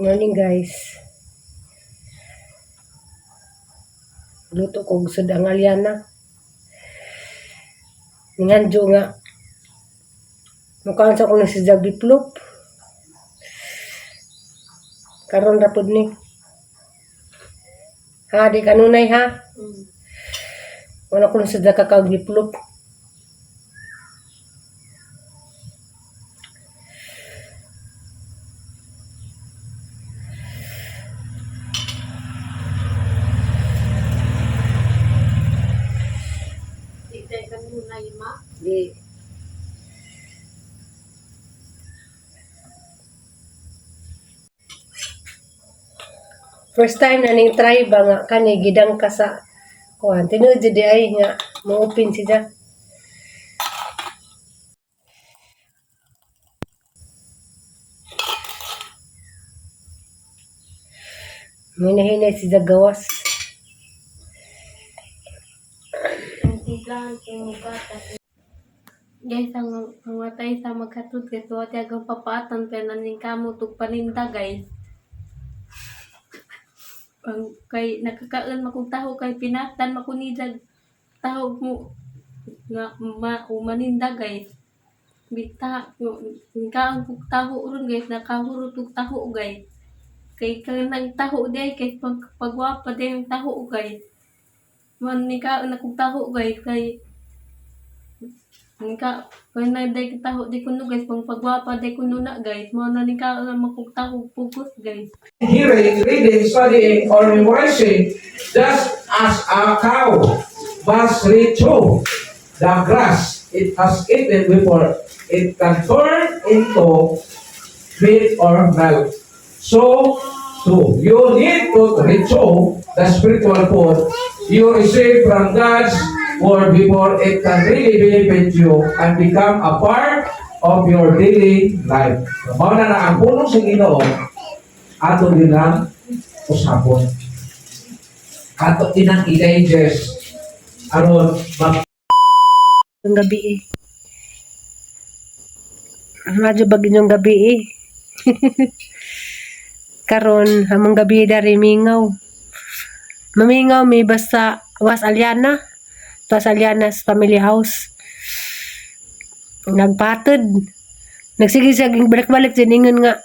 Morning, guys. Luto ko og sudang alyana. Ninganjo nga mukaan sa ko si Jag Biplop. Karon ra pud ni. Ha, di kanunay ha. Wala ko si Jag kakaog biplop. Di kay kanunay, ma. Di. First time na ning try ba nga kani gidang ka sa kuan. Tinuod jud di ay nga mo-open siya. Minahinay si gawas. Ang timplahan kay gatas. Guys, ang watay sa maghatod kay suwat agang papaatan pero naning kamo tug paninda, guys. Ang kay nakakaon makong taho kay pinatan makunidag taho mo nga ma umaninda, guys. Bita kaon kog taho ron, guys, nakahurot og taho, guys. Kay kanang taho day kay pag pagwapa day ang taho, guys. Man ni kaon akong taho, guys, kay Nika, kay na day taho di kuno, guys, pang pagwapa day kuno na, guys. Mao na ni kaon ang makong taho pugos, guys. Hearing, reading, studying, or memorizing, just as a cow must rechew the grass it has eaten before it can turn into meat or milk. So, too, you need to rechew the spiritual food you receive from God's word before it can really benefit you and become a part of your daily life. So, mao na na ang pulong sa Ginoo ato din ang usapon. Ato din ang i-digest aron Ang gabi eh. Medyo bagin yung gabi eh. Karon, among gabi dari mingaw. Mamingaw mi basta was Aliana. Tas Aliana's family house. Nagpatid. Nagsige siya ging balik-balik din ingon nga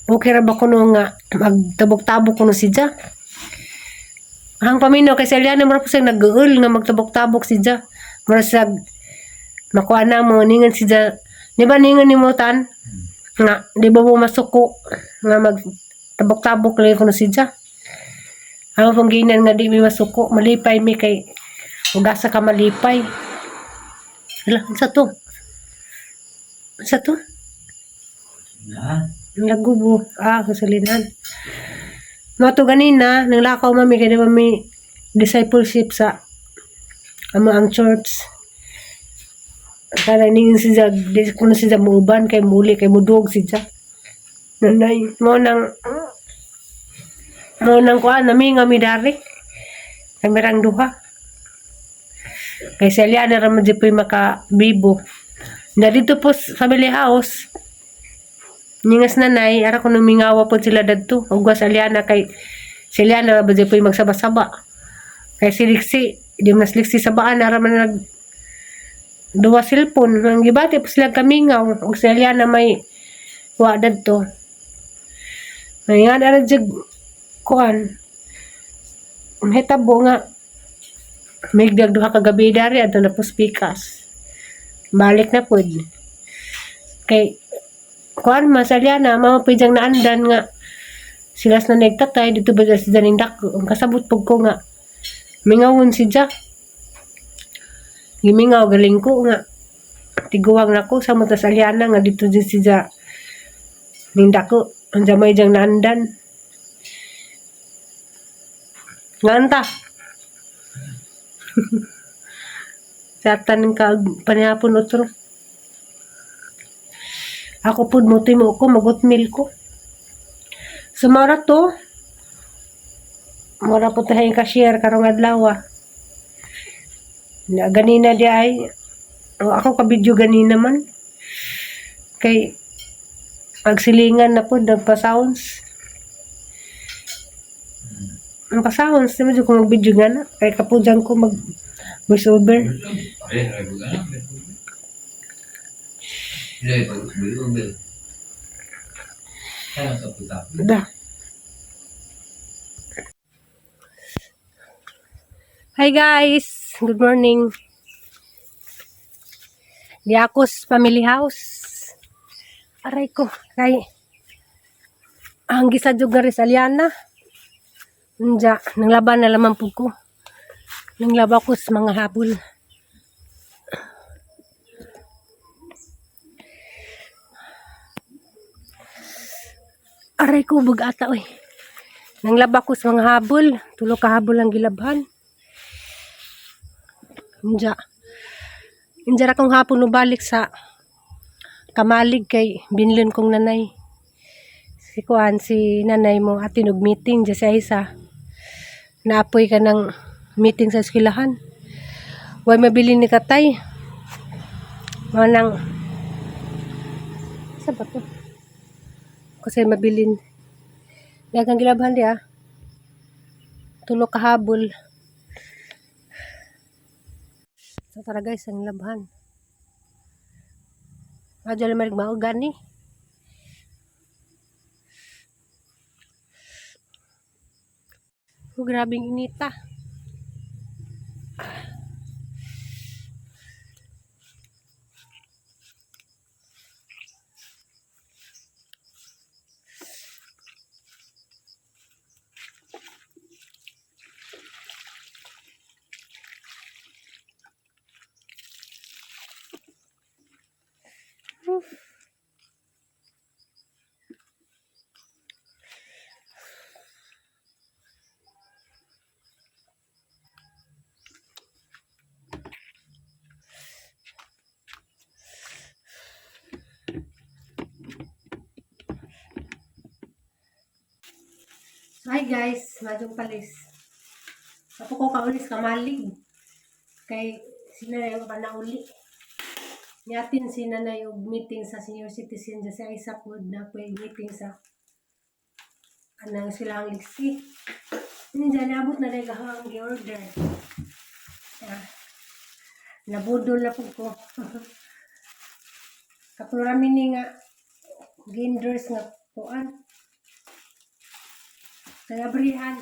okay ra ba kuno nga magtabok-tabok kuno siya. Ang paminaw kay si Aliana mura po siya nag-uul nga magtabok-tabok siya. Mura siya makuha na mo ningon siya. Di ba ningon ni mo tan? Nga di ba mo masuko nga mag tabok-tabok lang kuno siya. Ang pong ginan nga di mi masuko, malipay mi kay ugasa ka malipay. Hala, unsa to? Unsa to? Na? Ang lagubo. Ah, kasalinan. Mga to ganina, nang lakaw mami, kaya mami discipleship sa amo ang church. Kaya ningin si Jag, di ko na si Jag muuban, kay muli, kay mudog si Jag. Nanay, mo nang kuan, nami nga mi dari. Kamerang duha. Kay si Aliana raman di po'y makabibo. Na dito po sa family house, ningas nanay, ara ko numingawa po sila dadto. Ugwas Aliana kay si Aliana ba di po'y magsaba-saba. Kay si Lixi, di mas Lixi sa baan, ara man nag duwa cellphone. Ang gibati po sila kamingaw. Ug si Aliana may wa dadto. Ngayon, ara jig kuan. Mahitabo nga migdag duha ka gabi dari adto na po spikas. Balik na pud. Kay kuan man sa Aliana, mama pa diyang naandan nga sila sa nagtatay dito ba sa daning dako. Ang kasabot pug ko nga mingawon si Ja. Gimingaw galing ko nga tiguwang nako sa mata sa Aliana nga dito din si Ja ning dako ang jamay diyang naandan. Nganta. Satan ka panihapon otro. Ako pud mo mo ko mag-oatmeal ko. Sumara to. Mura po tayo yung cashier karong adlaw ah. Na ganina di ay o, ako ka video ganina man. Kay pagsilingan na po nagpa sounds. Ang pasahon sa medyo kung mag-video nga na. Kaya kapudyan ko mag voice over. Ay, ay, bukan. Hindi, pag-ubi. Kaya sa puta. Da. Hi guys! Good morning. Diakos Family House. Aray ko, kay ang gisadyog nga Rizaliana. Unja, nanglaban na lamang po ko. Nanglaba ko sa mga habol. Aray ko, bugata oy. Nanglaba ko sa mga habol. Tulo ka habol ang gilabhan. Unja. Unja ra kong hapon nubalik sa kamalig kay binlon kong nanay. Si kuan si nanay mo atin og meeting dya sa isa. Naapoy ka ng meeting sa eskwelahan. Way mabili ni katay. Manang sa ba to? Kasi mabilin. Daghang gilabhan diya. Tulo ka habol. So tara guys, ang labhan. Radyo lang maugan ni. Oh, grabing inita. Hi guys, madyong palis. Apo ko kaulis kamalig. Kay sila na yung panauli. Niatin si nanay og meeting sa senior citizen dyan sa Isaac Wood na po yung meeting sa anang sila ang liksi. Hindi dyan, naabot na dahil ang order. Yeah. Nabudol na po ko. Kapulurami ni nga ginders nga kuan. Kaya brihan.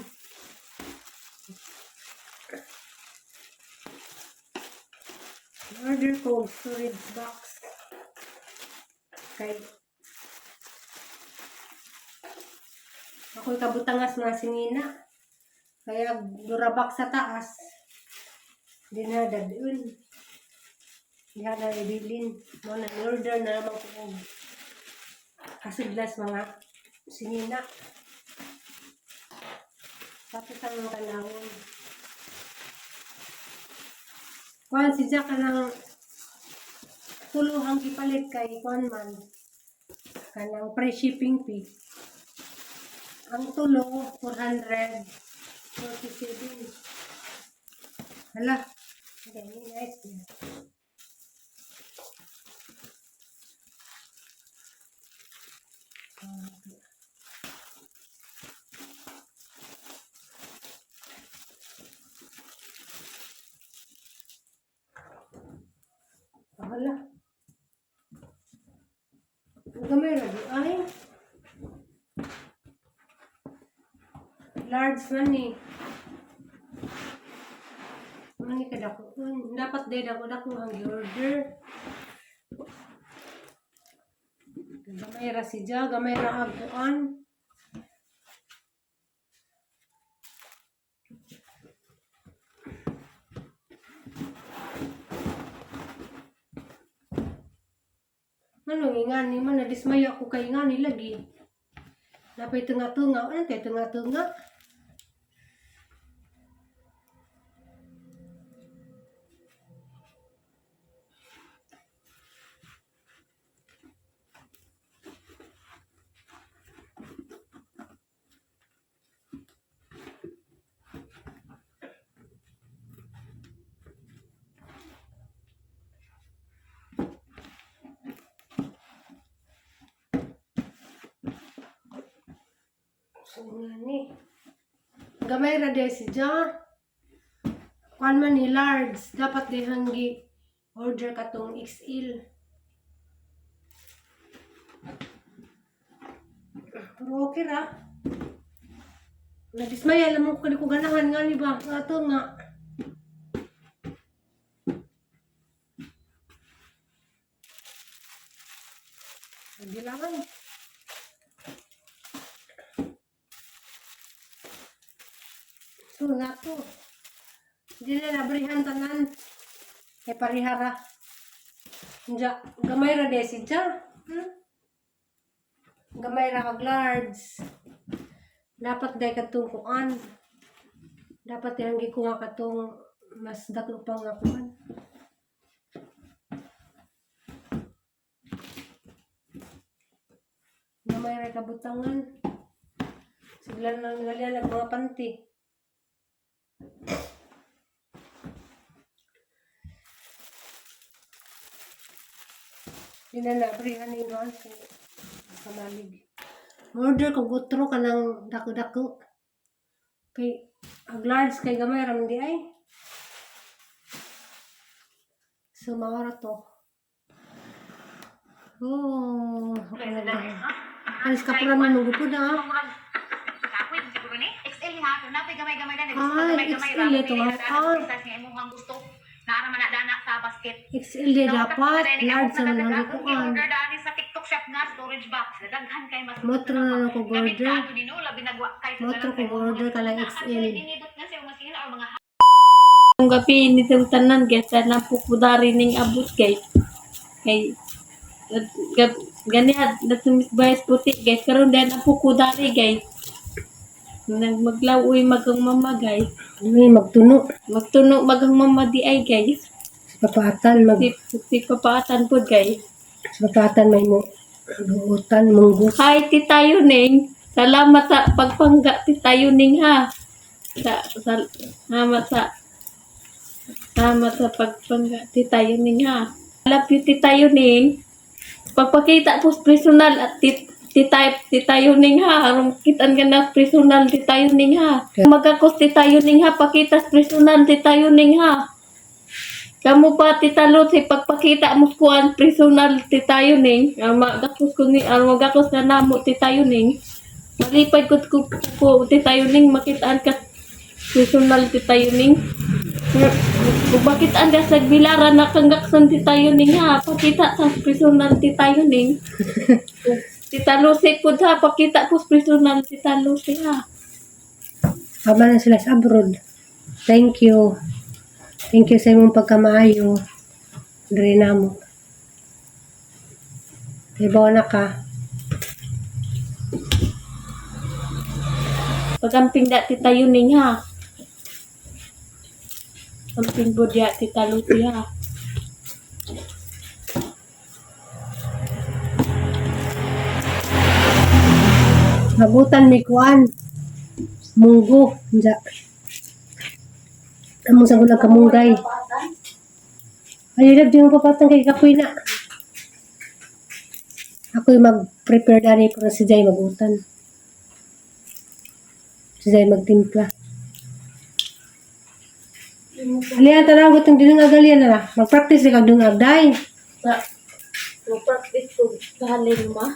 Order ko og storage box. Kay ako'y kabutangas mga singina. Kaya durabak sa taas. Di na dadun. Di na ibilin. Mo na order na naman ko og kasiglas mga singina. Tapos ang kanahon. Kuan si Jack kanang tuluhang gipalit kay kuan man kanang pre shipping fee. Ang tulo 447. Hala. Okay, nice. Hala. Ang gamay ra di ay. Large man ni. Ano ni kadako? Dapat day dako dako ang order. Gamay ra si Ja, gamay ra ang kuan. Ano ingani man nadismaya ako kay ingani lagi. Napay tunga-tunga, ano kay tunga-tunga? So nga ni. Gamay ra day si Ja. Kuan man ni large, dapat dihang gi order katong XL. Pero okay ra. Nadismaya alam mo kung ko ganahan nga ni ba? Nga to nga. Nagilangan. So nga to. Hindi na nabrihan tanan. Kay parihara. Diya, gamay ra de si Ja. Gamay ra kag large. Dapat day katong kuan. Dapat yang gikuha katong mas dako pa nga kuan. Gamay ra kabutangan. Sigla na lang nagalian ang mga panty. Di na nabrihan ni Ron kay kamalig. Order ko gutro ka ng dako-dako. Kay ag large kay gamay ra man di ay. So maora to. Oh, okay na ba? Alis ka pura man mugupod ah. Kapoy siguro ni XL ha, pero napay gamay-gamay na gusto Ah, gamay-gamay XL ito, ah. ah. Size nga imong gusto. Naara man na dana sa basket. XL di dapat, large sa man ang gikuan. Order dani sa TikTok shop nga storage box. Daghan kay mas. Motro na lang ko Gamit order. ka ato nino labi nagwa kay Motro ko order ka lang XL. Dinidot na siya mga singil or mga Kung gabi nitong tanan guys, sana po kudari ning abot guys. Kay ganiha natumit bayas puti guys, karon din ang pukudari guys. Nang maglaw-uy magang mama guys. Ay, magtuno. Magtuno magang mama di ay guys. Sa papaatan, mag, Si papaatan po guys. sa papaatan may mo. Luutan, munggos. Hi Tita Yuning. Salamat sa pagpangga Tita Yuning ha. Sa, sa salamat sa salamat sa pagpangga Tita Yuning ha. Love you Tita Yuning. Pagpakita po sa personal at Tita Yuning ha. Aron kitan ka na personal Tita Yuning ha. Magakos Tita Yuning ha. Pakita sa personal Tita Yuning ha. Kamu pa Tita Lucy, pagpakita mo kuan personal Tita Yuning. Ang magakos ko ni ang magakos na namo Tita Yuning. Malipay ko ko Tita Yuning makitaan ka personal Tita Yuning. Kung bakit ang sa bilara nakanggaksan Tita Yuning ha, pakita sa personal Tita Yuning. Tita Lucy po ha, pakita po sa personal Tita Lucy ha. Aba na sila sa abroad. Thank you. Thank you sa imong pagkamaayo. Diri namo. Ibaw na ka. Pagamping da Tita Yuning ha. Amping budya Tita Lucy ha. Mabutan mi kuan. Munggo. Nja. Among sa gulag kamunggay. Ay, love, di mo papatang kay kapoy na. Ako'y mag-prepare dani para si Jai magutan. Si Jai magtimpla. Aliyan, tanaw ko itong dinungag aliyan na la. Mag-practice di kag dungag, day. Sa practice ko sa ma.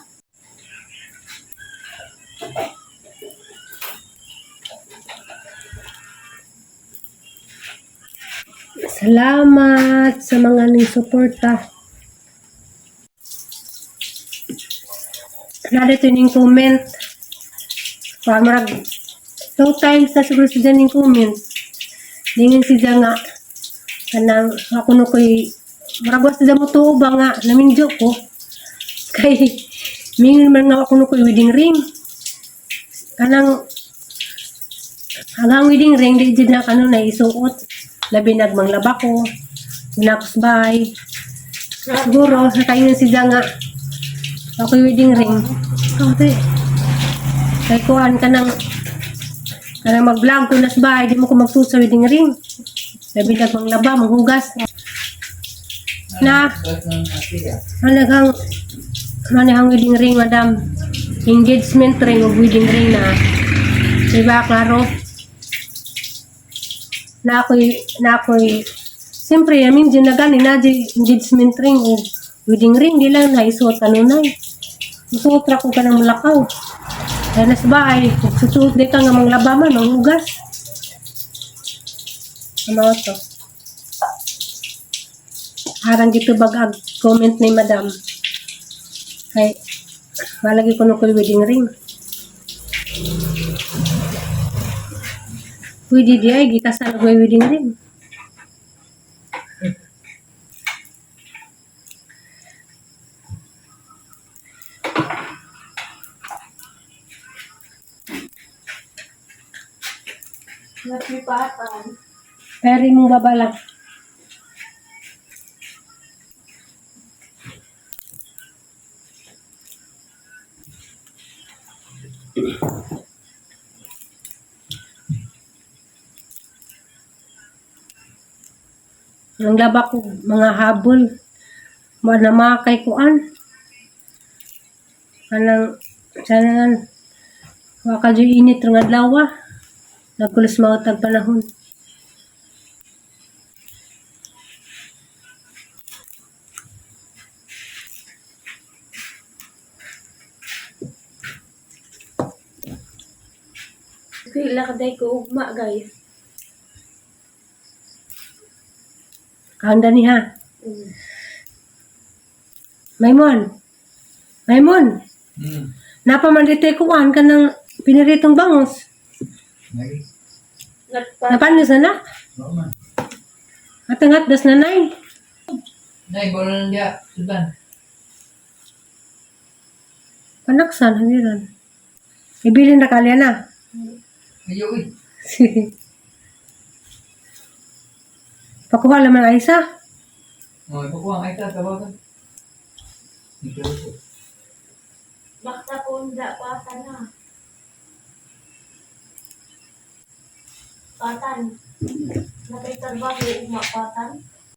Salamat sa mga ning suporta. Narito ning comment. Pamarag two times na siguro si Jan ning comment. Ningin si Jan nga kanang ako no koy murag wa si Jan mo tuo ba nga namingjo ko. Kay mingin man nga ako no koy wedding ring. Kanang ang wedding ring di jud na kanunay isuot. Labi nagmanglaba ko. Nakos bay. Siguro, nakaingon si Jan nga ako yung wedding ring. Oh, te. Kay kuan ka nang kanang mag-vlog ko nas bahay, di mo ko magsuot sa wedding ring. Labi nag manglaba, manghugas. Na, managhang manahang wedding ring, madam. Engagement ring o wedding ring na. Diba, klaro? Na ako'y siyempre, amin dyan na gani na di engagement ring o wedding ring, di lang na isuot kanunay. Musuot ra ko kanang mulakaw. Kaya na sa bahay, susuot di ka nga manglaba man, manghugas. Ano to? Harang dito bag ag comment ni madam. Kay, malagi ko nung ko'y wedding ring. Pwede di ay, gikasal ko wedding ring. Naglipatan. Pero imong baba lang. Ang laba ko, mga habol. Mga namakay kuan. Anang, sana nga, waka dyan init ng adlaw ah. Nagkulos mga tag panahon. Kay lakaday ko ugma guys. Kaanda ni ha. Maimon. Maimon. Napaman dito kuan ka ng piniritong bangos. Lagi. Nagpa Napano sana? Oo man. Atangat das nanay. Nay, bola lang dia. Sudan. Panaksan, habiran. Ibilin na kalya na. Ayo, uy. Pakuha laman ay isa. Oh, ipakuha ang aita, tawagan. Ito ko. Bakta po nda patan na. Patan. Nakay trabaho ugma patan.